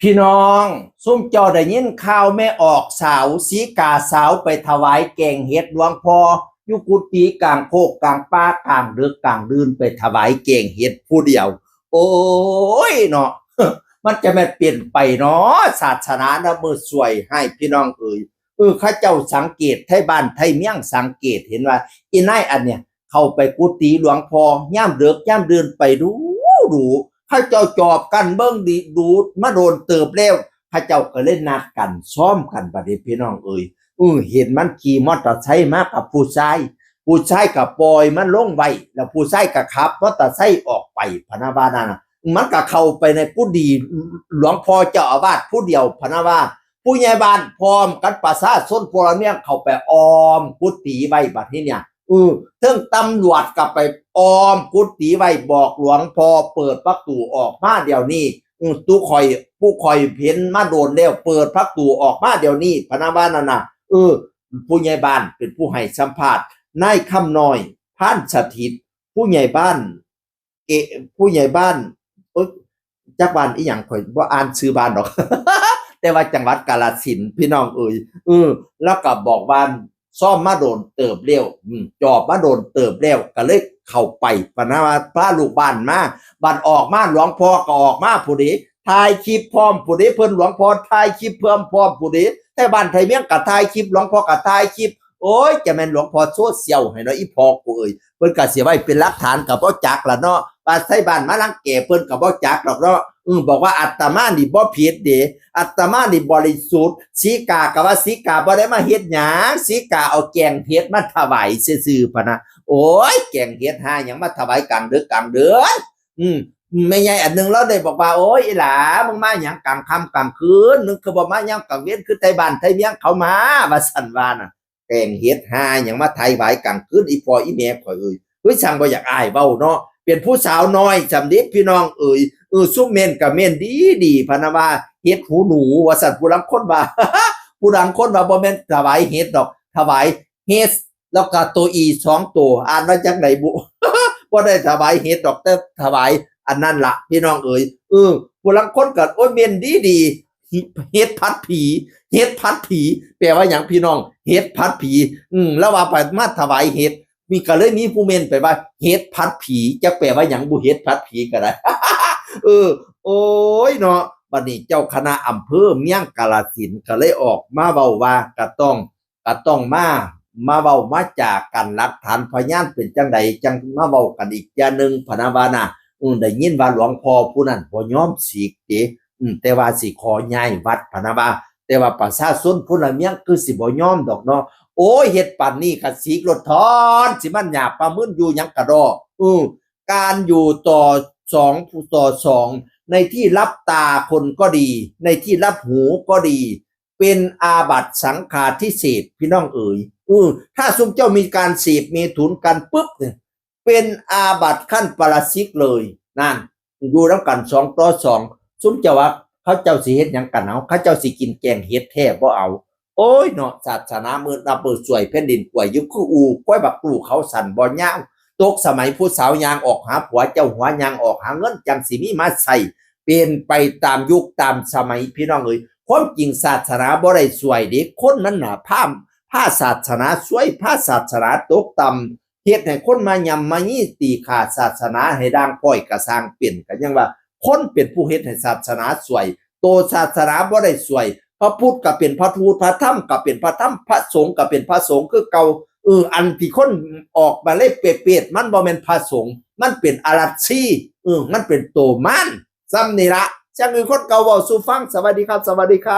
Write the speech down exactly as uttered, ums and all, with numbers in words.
พี่น้อง ซุมเจ้าได้ยินข่าวแม่ออกสาว สีกาสาวไปถวายแกงเห็ดหลวงพ่อ อยู่กุฏิกลางโคกกลางป่ากลางดึกกลางดื่นไปถวายแกงเห็ดผู้เดียว โอ้ยเนาะ มันจะแม่นเป็นไปเนาะ ศาสนานะมือสวยให้พี่น้องเอ๋ย เออ เขาเจ้าสังเกต ไทบ้านไทเมืองสังเกตเห็นว่า อีนายอันเนี่ย เข้าไปกุฏิหลวงพ่อยามเดิกยามเดินไปดูดู เขาเจ้าจอบกันเบิ่งดีดูมาโดนเติบแล้ว เขาเจ้าก็เลยนัดกันซ้อมกันบัดนี้พี่น้องเอ๋ย เออ เห็นมันขี่มอเตอร์ไซค์มากับผู้ชาย ผู้ชายก็ปล่อยมันลงไว้ แล้วผู้ชายก็ขับมอเตอร์ไซค์ออกไปพะนะว่านั่นน่ะ มันก็เข้าไปในกุฏิหลวงพ่อเจ้าอาวาสผู้เดียวพะนะว่า ผู้ใหญ่บ้านพร้อมกันประชาชนพลเมืองเข้าไปอ้อมกุฏิไว้บัดนี้เนี่ย เออ เทิงตำรวจก็ไปอ้อมกุฏิไว้ บอกหลวงพ่อเปิดประตูออกมาเดี๋ยวนี้ เออ ตู้ข่อย ผู้ข่อยเห็นมาโดนแล้ว เปิดประตูออกมาเดี๋ยวนี้พะนะว่านั่นน่ะ เออ ผู้ใหญ่บ้านเป็นผู้ให้สัมภาษณ์ นายคำน้อย พานสถิต ผู้ใหญ่บ้าน เอะ ผู้ใหญ่บ้าน เอ้ย จักบ้านอีหยังข่อยบ่อ่านชื่อบ้านดอก แต่ว่าจังหวัดกาฬสินธุ์พี่น้องเอ๋ย เออ แล้วก็บอกว่าซ้อมมาโดนเติบแล้ว อืม จอบมาโดนเติบแล้ว ก็เลยเข้าไปพะนะว่าพาลูกบ้านมา บัดออกมาหลวงพ่อก็ออกมาผู้เดียว ถ่ายคลิปพร้อมผู้เดียว เพิ่นหลวงพ่อถ่ายคลิปเพิ่มพร้อมผู้เดียว ไทบ้านไทเมืองก็ถ่ายคลิป หลวงพ่อก็ถ่ายคลิป โอ้ย จะแม่นหลวงพ่อโซเชียลให้เนาะ อีพ่อกูเอ้ย เพิ่นก็สิไว้เป็นหลักฐานก็บ่จักล่ะเนาะ ว่าไทบ้านมารังแกเพิ่นก็บ่จักดอกเนาะ อืม บอกว่าอาตมานี่บ่ผิดเด้ อาตมานี่บริสุทธิ์ สีกาก็ว่าสีกาบ่ได้มาเฮ็ดหยัง สีกาเอาแกงเห็ดมาถวายซื่อๆพะนะ โอ้ย แกงเห็ดหาหยังมาถวายกลางดึกกลางเดือน อืม แม่ใหญ่อันหนึ่งเราได้บอกว่า โอ้ย อีหลา มึงมาหยังกลางค่ำกลางคืน มึงคือบ่มายามกลางเว็นคือไทบ้านไทเมืองเขามา ว่าซั่นว่าน่ะ แกงเห็ดหาหยังมาถวายกลางคืน อีพ่ออีแม่ข่อยเอ้ย เฮ้ย ช่างบ่อยากอายเว้าเนาะ เป็นผู้สาวน้อยสำเร็จพี่น้องเอ้ย เออ ซุมเม้นก็เม้นดีดีพะนะว่า เห็ดหูหนู ว่าซั่น ผู้ลางคนว่า ผู้ลางคนว่าบ่แม่นถวายเห็ดดอก ถวายเห็ด แล้วก็ตัวอีสองตัว อ่านว่าจังไดบุ บ่ได้ถวายเห็ดดอก แต่ถวายอันนั้นละพี่น้องเอ๋ย เออ ผู้ลางคนก็ โอ้ย เม้นดีดี เห็ดผัดผี เห็ดผัดผี แปลว่าหยังพี่น้อง เห็ดผัดผี อืม แล้วว่าไปมาถวายเห็ด มีก็เลยมีผู้เม้นไปว่า เห็ดผัดผี จักแปลว่าหยังบุ เห็ดผัดผีก็ได้ เออ โอ้ยเนาะ บัดนี้เจ้าคณะอำเภอเมืองกาฬสินธุ์ก็เลยออกมาเว้าว่า ก็ต้อง ก็ต้องมา มาเว้ามาจากัน หลักฐานพยานเป็นจังใด จังมาเว้ากันอีกเทื่อหนึ่งพะนะว่าน่ะ อืม ได้ยินว่าหลวงพ่อผู้นั้นบ่ยอมสีกเด้ อืม แต่ว่าสิขอย้ายวัดพะนะว่า แต่ว่าประชาชนพลเมืองคือสิบ่ยอมดอกเนาะ โอ้ย เฮ็ดปานนี้ก็สีกโลดทอน สิมันหยาบปลามึนอยู่หยังกะดอก อืม การอยู่ต่อสองต่อสอง ในที่ลับตาคนก็ดี ในที่ลับหูก็ดี เป็นอาบัติสังฆาทิเศษพี่น้องเอ๋ย อือ ถ้าซุมเจ้ามีการเสพเมถุนกันปุ๊บเนี่ย เป็นอาบัติขั้นปาราชิกเลย นั่น อยู่นำกันสองต่อสอง ซุมเจ้าว่าเขาเจ้าสิเฮ็ดหยังกันเอา เขาเจ้าสิกินแกงเห็ดแท้บ่เอา โอ้ยเนาะ ศาสนามืดนับมือสวย แผ่นดินกวยอยู่คืออู่ ควายบักตู้เขาสั่นบ่ยาว ตกสมัยผู้สาวย่างออกหาผัว เจ้าหัวย่างออกหาเงิน จังสิมีมาใส่ เป็นไปตามยุคตามสมัยพี่น้องเอ๋ย ความจริงศาสนาบ่ได้สวยเด้ คนมันน่ะ พา พาศาสนาสวย พาศาสนาตกต่ำ เฮ็ดให้คนมาย่ำมายี้ตีฆ่าศาสนาให้ด่างพร้อยกะซ่างเป็น ก็ยังว่าคนเป็นผู้เฮ็ดให้ศาสนาสวย โตศาสนาบ่ได้สวย พระพุทธก็เป็นพระพุทธ พระธรรมก็เป็นพระธรรม พระสงฆ์ก็เป็นพระสงฆ์คือเก่า เออ อันที่คนออกมาเลยเปรตๆ มันบ่แม่นพระสงฆ์ มันเป็นอรัชชี เออ มันเป็นโตมาร ซ่ำนี่ละ จั่งอื่นคนเก่าเว้าสู่ฟัง สวัสดีครับ สวัสดีครับ